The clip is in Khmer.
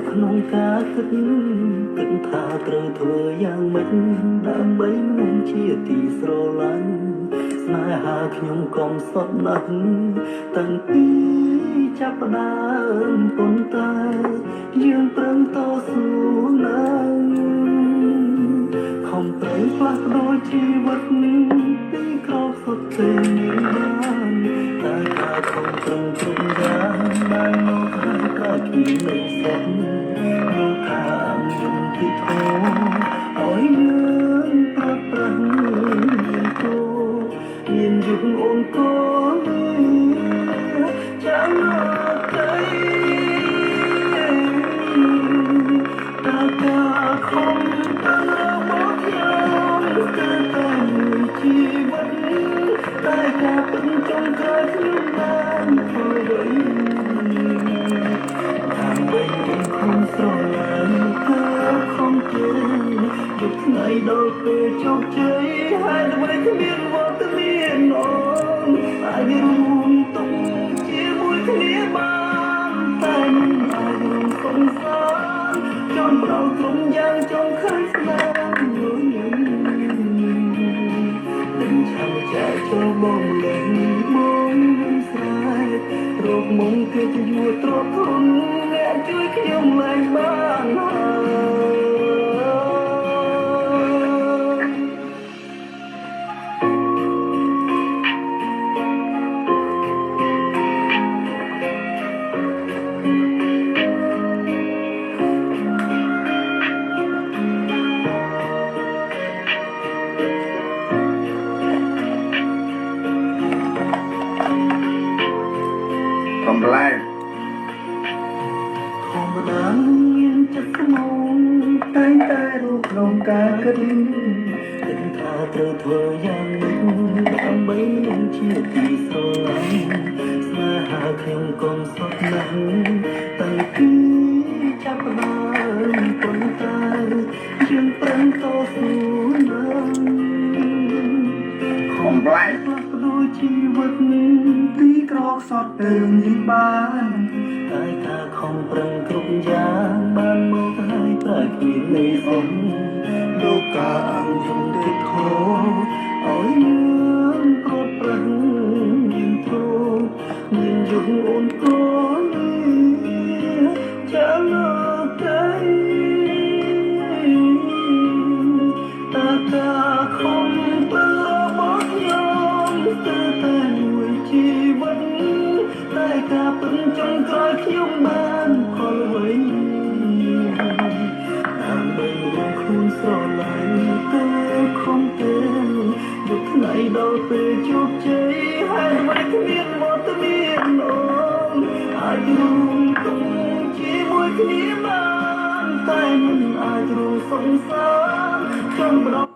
ក្នុងការគិតគិតថាត្រូវធ្វើយ៉ាងម៉េចដើម្បីមនុស្សជាទីស្រឡាញ់ស្នេហាខ្ញុំកំសត់ណាស់តាំងពីចាប់ផ្ដើមប៉ុន្តែយើងប្រឹងតស៊ូណាស់ខំប្រឹងផ្លាស់ប្ដូរជីវិតពីក្រសុទ្ធទេមានបានតែការខំប្រឹងគ្រប់យ៉ាងបានមកហើយក៏គ្មានន័យសោះលោកខាងយុទ្ធធម៌ឲ្យយើងប្រត់ប្រាស់មានគោមានយុគអូនកូនចាំទៅតើការខំប្រឹងរបស់ខ្ញុំគឺតែមួយជីវិតតែការពិតចុងក្រោយខ្ញុំបានធ្វើអ្វីដើម្បីអូនខំស្រឡាញ់ទើបខំជឿយប់ថ្ងៃដល់ពេលជោគជ័យហើយអ្វីគ្មានវត្តមានអូនអាចរួមទុកជាមួយគ្នាបានតែមិនអាចរួមសង្សារចង់ប្រោក្រុមយ៉ាងចង់ឃើញស្នាមញញឹមនឹងឆាំចែកចូលបងលេងបងនឹងស្រែករោគមុំគេជាយួរទ្រធនអ្នកជួយខ្ញុំឡើងបានហើយ កំប្លែង ធម្មតាមានចិត្តស្មងតែងតែរកក្នុងការគិតគិតថាត្រូវធ្វើយ៉ាងម៉េចដើម្បីនឹងជាទីស្រឡាញ់ស្នេហាខ្ញុំកុំសត់ណាស់តាំងពីចាប់ផ្ដើមប៉ុន្តែយើងប្រឹងតស៊ូណាស់ខ កំ ំ ប្លែង ផ្លាស់ប្ដូរជីវិត ទីក្រខ្សត់ទៅមានបាន តែការខំប្រឹងគ្រប់យ៉ាងបានមកហើយប្រែគ្មានន័យសោះលោកកាអយុត្តិធម៌ឲ្យយើងប្រត់ប្រាស់មានទ្រមានយុគអូនកូនចាំលោកទៅតើការខំប្រឹងរបស់ខ្ញុំគឺតែមួយជីវិតតែការពឹងចុងក្រោយខ្ញុំបានផលអ្វីដើម្បីរួមខ្លួនស្រឡាញ់ទៅខំទេយប់ថ្ងៃដល់ពេលជោគជ័យហើយអ្វីគ្មានវត្តមានអូនអាចរួមទុកជាមួយគ្នាបានតែមិនអាចរួមសង្សារចង់ប្រ